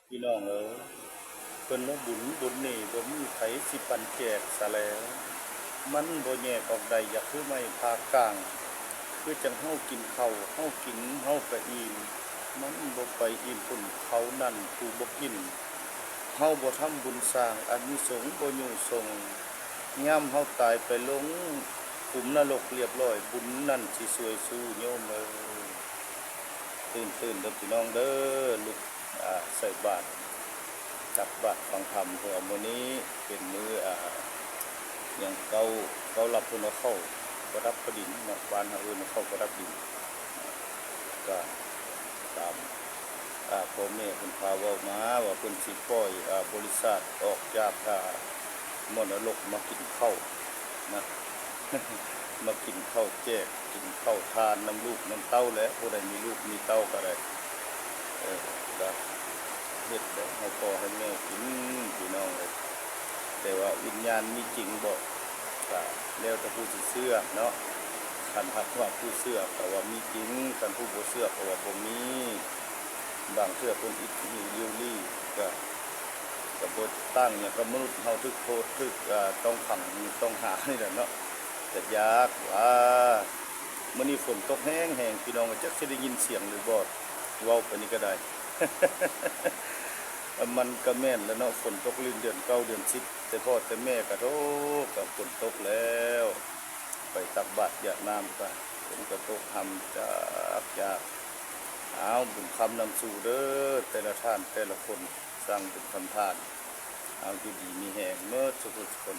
ພີ່ນ້ອງເອີຍ ເພິ່ນວ່າບຸນບຸນນີ້ບໍ່ມີໃຜຊິປັນແຈກຊະແລ້ວ ມັນບໍ່ແຍກອອກໄດ້ ຢາກຄືໄມ້ຜ່າກາງ ຄືຈັ່ງເຮົາກິນເຂົ້າ ເຮົາກິນເຮົາກະອີ່ມ ມັນບໍ່ໄປອີ່ມພຸ້ນ ເຂົານັ້ນຜູ້ບໍ່ກິນ ເຮົາບໍ່ທຳບຸນສ້າງອານິສົງບໍ່ຍູ້ສົງ ຍາມເຮົາຕາຍໄປລົງຂຸມນະລົກລຽບຮ້ອຍ ບຸນນັ້ນຊິຊ່ວຍຊູໂຍມເອີຍ. ຕື່ນໆເດີພີ່ນ້ອງເດີ ລຸກ ອ່າ ໃສ່ບາດ ຕັກບາດຟັງທຳ ເພາະວ່າມື້ນີ້ເປັນມື້ ອ່າ ຫຍັງ ເກົ້າ ເກົ້າລັບພຸ້ນເນາະ ເຂົ້າປະດັບປະດິນເນາະ ບ້ານເຮົາເອີ້ນເຂົ້າປະດັບດິນ ກະຕາມ ອ່າ ພໍ່ແມ່ເພິ່ນພາເວົ້າມາວ່າເພິ່ນຊິປ່ອຍ ອ່າ ບໍລິສັດອອກຈາກ ອ່າ ມໍລະດົກມາກິນເຂົ້ານະ ມາກິນເຂົ້າແຈກ ກິນເຂົ້າທານນຳລູກນຳເຕົ້າແຫຼະ ຜູ້ໃດມີລູກມີເຕົ້າກະໄດ້ ເອີ ກະເຮັດແຫຼະ ໃຫ້ພໍ່ໃຫ້ແມ່ກິນ ພີ່ນ້ອງເອີຍ ແຕ່ວ່າວິນຍານມີຈິງບໍ່ ກະແລ້ວແຕ່ຜູ້ຊິເຊື່ອເນາະ ຄັນຫາກວ່າຜູ້ເຊື່ອກະວ່າມີຈິງ ຄັນຜູ້ບໍ່ເຊື່ອກະວ່າບໍ່ມີ ບາງເທື່ອເພິ່ນອິດຫິວລິ້ວລີ້ ກະ ກະບໍ່ຕ່າງຫຍັງກັບມະນຸດເຮົາ ຖືກໂທດ ຖືກ ອ່າ ຕ້ອງຂັງ ຕ້ອງຫານີ້ແຫຼະເນາະ ກະຢາກວ່າ ມື້ນີ້ຝົນຕົກແຮງໆ ພີ່ນ້ອງ ຈັກຊິໄດ້ຍິນສຽງຫຼືບໍ່ ເວົ້າໄປນີ້ກະໄດ້ ມັນກະແມ່ນແຫຼະເນາະ ຝົນຕົກຫຼິ້ນເດືອນເກົ້າເດືອນສິບ ແຕ່ພໍ່ແຕ່ແມ່ກະໂທ ກະຝົນຕົກແລ້ວ ໄປຕັກບາດຢາດນ້ຳກະ ຝົນກະຕົກຮຳຈາກ ອ້າວ ບຸນຄຳນຳສູ່ເດີ ແຕ່ລະທ່ານແຕ່ລະຄົນ ສ້າງບຸນທຳທານ ອ້າວ ຢູ່ດີມີແຮງເໝິດສູ່ຜູ້ສູ່ຄົນ.